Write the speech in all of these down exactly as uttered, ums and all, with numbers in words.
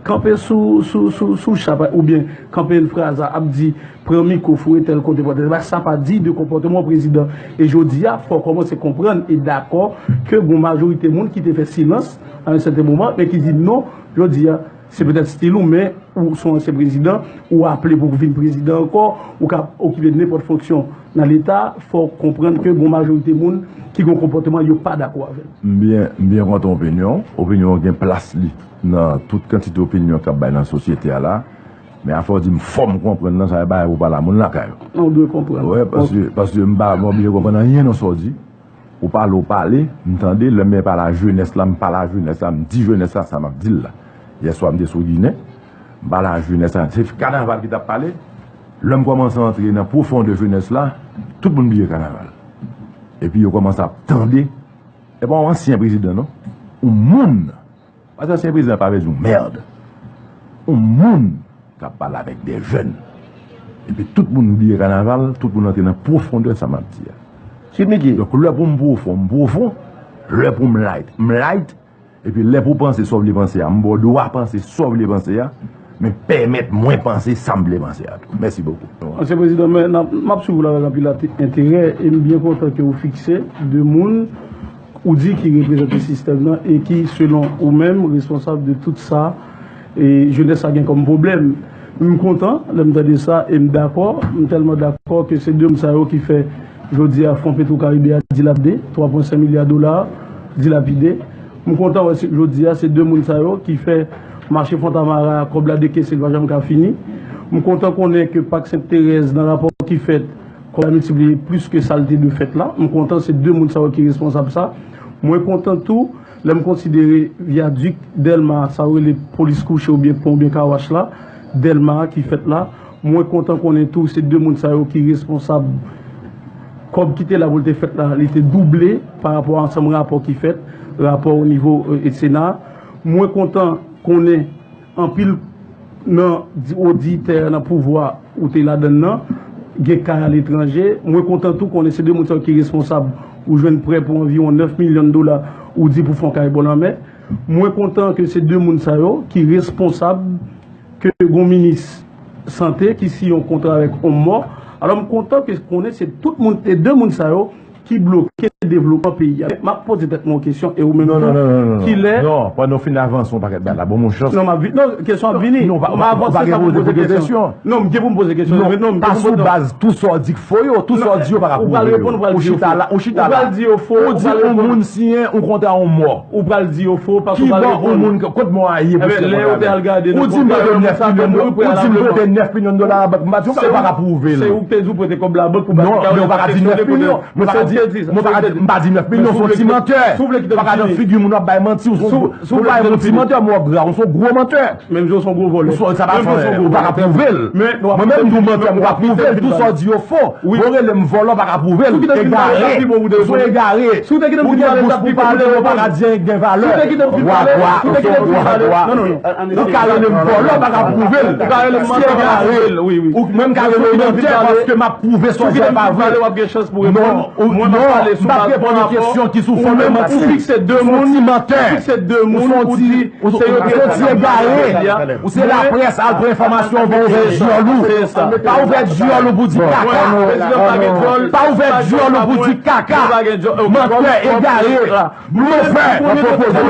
kanpe sou, sou, sou, sou cha pa, oubyen kanpe enfraza ap di, pran mikwo, foure tèl kote, pran tèl, sa pa diy de konpòteman yon prezidan. E jodi a, fò w kòmanse konprann e dakò ke gon majorite moun ki te fè silans a yon sèten moman, men ki di non, jodi a, se petèt stil ou, men ou se yon ansyen prezidan, ou aple pou w vin prezidan ankò, ou ka okipe nenpòt fonksyon nan Leta, fò w konprann ke gon majorite moun ki gon konpòteman yo pa dakò avè l. M byen, m byen kontan opinyon w. Opinyon w gen plas li nan tout kantite opinyon k ap bay nan sosyete a la. Men afè w di m fò m konprann nan, sa e bagay pou pale a moun lakay ou. Non, ou dwe konprann. Wi, paske, paske m pa, m pa oblije konprann anyen nan sa w di. Ou pale, ou pale, m tande, lè m pale a jenès la, m pale a jenès la, m di jenès la sa m ap di l la. Yèswa m te sou Ginen, m pale a jenès la, se kanaval ki t ap pale. Lè m kòmanse antre nan pwofondè jenès la, tout moun bliye kanaval. Epi yo kòmanse ap tande, e pa yon ansyen prezidan non, yon moun. Paske ansyen prezidan pa vle di yon mèd. Yon moun k ap pale avèk de jèn. Epi tout moun bliye kanaval, tout moun antre nan pwofondè sa m ap di a. Sweet Micky. Donk lè pou m pwofon, m pwofon. Lè pou m light, m light. Epi lè pou w panse sa w vle panse a, m ba w dwa panse sa w vle panse a. Men pèmèt mwen panse sa m vle panse a tou. Mèsi bokou. Ansyen prezidan, men n ap, m ap swiv ou la avèk anpil ate-, enterè e m byen kontan ke ou fikse de moun ou di ki reprezante sistèm nan e ki, selon ou menm, responsab de tout sa e jenès la gen kòm pwoblèm. M kontan lè m tande sa e m dakò, m tèlman dakò ke se de moun sa yo ki fè jodi a Fon Petwokaribe a dilapide, twa pwen senk milya dola dilapide. M kontan wè se, jodi a se de moun sa yo ki fè mache Fontamara a, kòb la dekese, l pa janm ka fini. M kontan konnen ke Pak Sent Terèz, nan rapò ki fèt, kòb la miltipliye plis ke sa l te dwe fèt la. M kontan se de moun sa yo ki responsab sa. Mwen kontan tou lè m konsidere vyadik Dèlma, sa yo rele polis kouche oubyen pon oubyen kawach la, Dèlma a ki fèt la. Mwen kontan konnen tou se de moun sa yo ki responsab kòb ki te la pou l te fèt la, li te double pa rapò a ansanm rapò ki fèt, rapò o nivo, e, Sena. Mwen kontan konnen anpil nan di-, oditè nan pouvwa ou te ladann nan, gen kay aletranje. Mwen kontan tou konnen se de moun sa yo ki responsab ou jwenn prè pou anviwon nèf milyon dola ou di pou fè yon kay bò lanmè. Mwen kontan ke se de moun sa yo ki responsab ke gon minis sante ki siyen yon kontra avèk yon mò. Alò m kontan ke konnen se tout moun, e de moun sa yo ki bloke devlopman peyi a. M ap poze tèt mwen yon kesyon e ou menm tou, kilè. Non, non, non, non, non. Non, pandan w fin avanse yon pakèt bagay la, ban m yon chans. Non, m ap vi-, non, kesyon ap vini. Non, ou pa, ou pa, ou pa gen pou poze kesyon. Non, m gen pou m poze kesyon. Non, pa sou baz tout sa w di k fo yo, tout sa w di yo pa ka pwouve yo. Ou chita la, ou chita la. Ou di yon moun siyen yon kontra yon mò. Ou pral di yo fo, paske ou pral reponn. Ki bò yon moun, kot mò a ye pou siyen kontra? Ou di m prete nèf milyon dola, ou di m prete nèf milyon dola nan bank, m pa di w pa ka pwouve l. Se ou ki te di w prete kòb la bank pou bati kay ou. Non, men ou pa ka di nèf milyon. Mwen pa ka di, mwen pa ka di, m pa di nèf milyon, se yon ti mantè. Pa ka nan figi moun w ap bay manti, ou se yon gwo mantè, mwen w ap gra, ou se yon gwo mantè. Menm jan w se yon gwo vòlè. Ou se, sa pa fè, ou pa ka pwouve l. Mwen menm m di w mantè, mwen pa pwouve l, tout sa w di yo fo. Bon, rele m vòlè, w pa ka pwouve l. Egare, ou se egare. Ou gen bouch pou pale, ou pa ka di anyen k gen valè. Ou se yon gwo vòlè. Ou ka rele m vòlè, w pa ka pwouve l. Ou ka rele m mantè, w pa ka pwouve l. Ou menm ka rele m mantè paske m ap pwouve sa w di a pa vre. Non, ou, non, m pa t reponn yon kesyon ki sou fondman manti. Ou se yon ti mantè. Ou se yon ti, ou se yon ti egare. Ou se laprès, al pran enfòmasyon, ou vin ouvè dyòl ou. Pa ouvè dyòl ou pou di kaka. Pa ouvè dyòl ou pou di kaka. Mantè, egare. Blofè, blofè, blofè,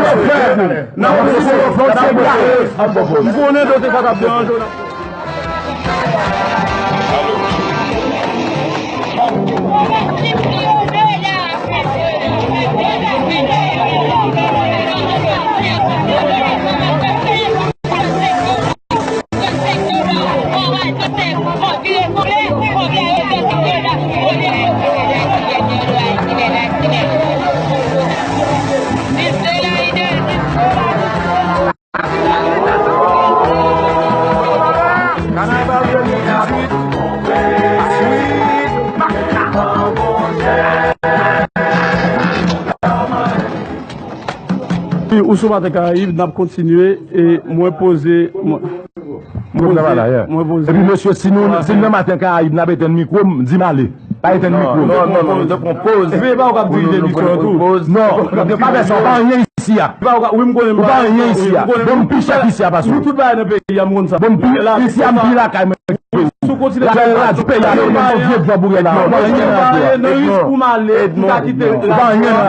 egare. M konnen nou te pa t ap deranje w. Ou sou Maten Karayib, n ap kontinye, e mwen poze, mwen, mwen poze, mwen poze. Epi mesye, si nou, si nou nan Maten Karayib, n ap etenn mikwo m, di m ale. Pa etenn mikwo m. Non, non, non, nou te pran poz. Veye pa ou k ap dirije emisyon an tou. Non, nou pa fè sa, pa anyen. isi a. Ou pa anyen isi a. Bon, m pi chèf isi a pase w. Nou tout bagay nan peyi a, m konn sa. Bon, m pi isi a, m pi lakay mwen. Sou kontinè. Lakay la, di peyi a, yo mande vye vwa boure la. Ou pa anyen nan peyi a. Nan risk pou m ale, m ka kite. Ou pa anyen nan